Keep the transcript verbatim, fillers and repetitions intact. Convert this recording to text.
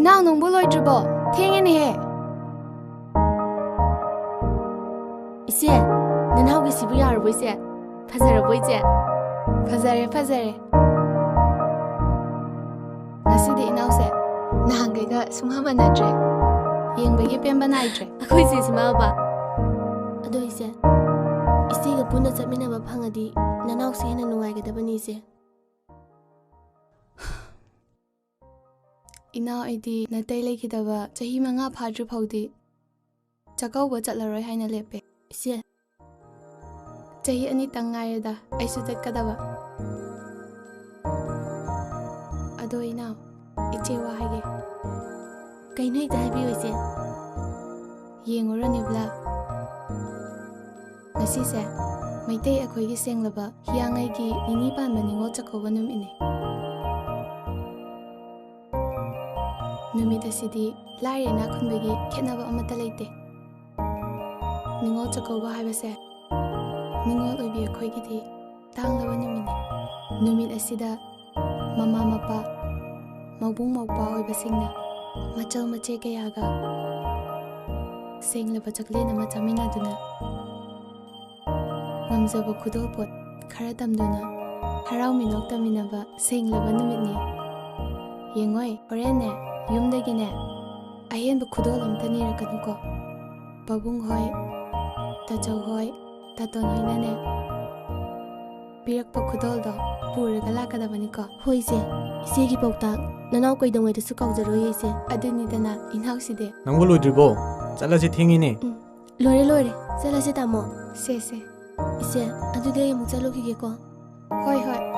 ꯏꯅꯥꯎ, ꯅꯪꯕꯨ ꯂꯣꯏꯗ꯭ꯔꯤꯕꯣ? ꯊꯦꯡꯉꯦꯅꯦꯍꯦ꯫ ꯏꯆꯦ, ꯅꯅꯥꯎꯒꯤꯁꯤꯕꯨ ꯌꯥꯔꯕꯣ, ꯏꯆꯦ? ꯐꯖꯔꯕꯣ, ꯏꯆꯦ? ꯐꯖꯔꯦ, ꯐꯖꯔꯦ꯫ ꯉꯁꯤꯗꯤ ꯏꯅꯥꯎꯁꯦ ꯅꯍꯥꯟꯈꯩꯒ ꯁꯨꯡꯃꯥꯟ ꯃꯥꯟꯅꯗ꯭ꯔꯦ꯫ ꯌꯦꯡꯕꯒꯤ ꯄꯦꯟꯕ ꯅꯥꯏꯗ꯭ꯔꯦ꯫ ꯑꯩꯈꯣꯏ ꯆꯦꯁꯤ ꯃꯥ ꯕꯕꯥ꯫ ꯑꯗꯣ ꯏꯆꯦ, ꯏꯆꯦꯒ ꯄꯨꯟꯅ ꯆꯠꯃꯤꯟꯅꯕ ꯐꯪꯉꯗꯤ ꯅꯅꯥꯎꯁꯦ ꯍꯦꯟꯅ ꯅꯨꯡꯉꯥꯏꯒꯗꯕꯅꯤ, ꯏꯆꯦ꯫ ꯏꯅꯥꯎ, ꯑꯩꯗꯤ ꯅꯥꯇꯩ ꯂꯩꯈꯤꯗꯕ ꯆꯍꯤ ꯃꯉꯥ ꯐꯥꯗ꯭ꯔꯤ ꯐꯥꯎꯗꯤ ꯆꯥꯛꯀꯧꯕ ꯆꯠꯂꯔꯣꯏ ꯍꯥꯏꯅ ꯂꯦꯞꯄꯦ꯫ ꯏꯆꯦ꯫ ꯆꯍꯤ ꯑꯅꯤꯇꯪ ꯉꯥꯏꯔꯦꯗ ꯑꯩꯁꯨ ꯆꯠꯀꯗꯕ꯫ ꯑꯗꯣ ꯏꯅꯥꯎ, ꯏꯆꯦ ꯋꯥ ꯍꯥꯏꯒꯦ꯫ ꯀꯩꯅꯣ ꯍꯦꯛꯇ ꯍꯥꯏꯕꯤꯌꯨ, ꯏꯆꯦ꯫ ꯌꯦꯡꯉꯨꯔꯣ ꯅꯤꯕꯂꯥ꯫ ꯉꯁꯤꯁꯦ ꯃꯩꯇꯩ ꯑꯩꯈꯣꯏꯒꯤ ꯁꯦꯡꯂꯕ ꯍꯤꯌꯥꯡꯉꯩꯒꯤ ꯅꯤꯅꯤ ꯄꯥꯟꯕ ꯅꯤꯉꯣꯜ ꯆꯥꯛꯀꯧꯕ ꯅꯨꯃꯤꯠꯅꯤ꯫ ꯅꯨꯃꯤꯠ ꯑꯁꯤꯗꯤ ꯂꯥꯏꯔ ꯏꯅꯥꯛ ꯈꯨꯟꯕꯒꯤ ꯈꯦꯠꯅꯕ ꯑꯃꯠꯇ ꯂꯩꯇꯦ꯫ ꯅꯤꯉꯣꯜ ꯆꯥꯛꯀꯧꯕ ꯍꯥꯏꯕꯁꯦ ꯅꯤꯉꯣꯜ ꯑꯣꯏꯕꯤ ꯑꯩꯈꯣꯏꯒꯤꯗꯤ ꯇꯥꯡꯂꯕ ꯅꯨꯃꯤꯠꯅꯤ꯫ ꯅꯨꯃꯤꯠ ꯑꯁꯤꯗ ꯃꯃꯥ ꯃꯄꯥ, ꯃꯕꯨꯡ ꯃꯧꯄ꯭ꯋꯥ ꯑꯣꯏꯕꯁꯤꯡꯅ ꯃꯆꯜ ꯃꯆꯦ ꯀꯌꯥꯒ ꯁꯦꯡꯂꯕ ꯆꯥꯛꯂꯦꯟ ꯑꯃ ꯆꯥꯃꯤꯟꯅꯗꯨꯅ ꯉꯝꯖꯕ ꯈꯨꯗꯣꯜꯄꯣꯠ ꯈꯔ ꯇꯝꯗꯨꯅ ꯍꯔꯥꯎ ꯃꯤꯅꯣꯛ ꯇꯝꯃꯤꯟꯅꯕ ꯁꯦꯡꯂꯕ ꯅꯨꯃꯤꯠꯅꯤ꯫ ꯌꯦꯡꯉꯣꯏ, ꯍꯣꯔꯦꯟꯅꯦ ꯌꯨꯝꯗꯒꯤꯅꯦ ꯑꯍꯦꯟꯕ ꯈꯨꯗꯣꯜ ꯑꯝꯇ ꯅꯤꯔꯛꯀꯅꯨꯀꯣ꯫ ꯄꯥꯕꯨꯡ ꯍꯣꯏ, ꯇꯥꯆꯧ ꯍꯣꯏ, ꯇꯥꯇꯣꯟ ꯍꯣꯏꯅꯅꯦ ꯄꯤꯔꯛꯄ ꯈꯨꯗꯣꯜꯗꯣ ꯄꯨꯔꯒ ꯂꯥꯛꯀꯗꯕꯅꯤꯀꯣ꯫ ꯍꯣꯏ ꯏꯆꯦ, ꯏꯆꯦꯒꯤ ꯄꯥꯎꯇꯥꯛ ꯅꯅꯥꯎ ꯀꯩꯗꯧꯉꯩꯗꯁꯨ ꯀꯥꯎꯖꯔꯣꯏꯌꯦ ꯏꯆꯦ꯫ ꯑꯗꯨꯅꯤꯗꯅ ꯏꯅꯥꯎꯁꯤꯗꯤ꯫ ꯅꯪꯕꯨ ꯂꯣꯏꯗ꯭ꯔꯤꯕꯣ? ꯆꯠꯂꯁꯤ, ꯊꯦꯡꯉꯤꯅꯦ꯫ ꯎꯝ, ꯂꯣꯏꯔꯦ ꯂꯣꯏꯔꯦ, ꯆꯠꯂꯁꯦ ꯇꯥꯃꯣ꯫ ꯁꯦ ꯁꯦ꯫ ꯏꯆꯦ, ꯑꯗꯨꯗꯤ ꯑꯩ ꯑꯃꯨꯛ ꯆꯠꯂꯨꯈꯤꯒꯦꯀꯣ꯫ ꯍꯣꯏ ꯍꯣꯏ꯫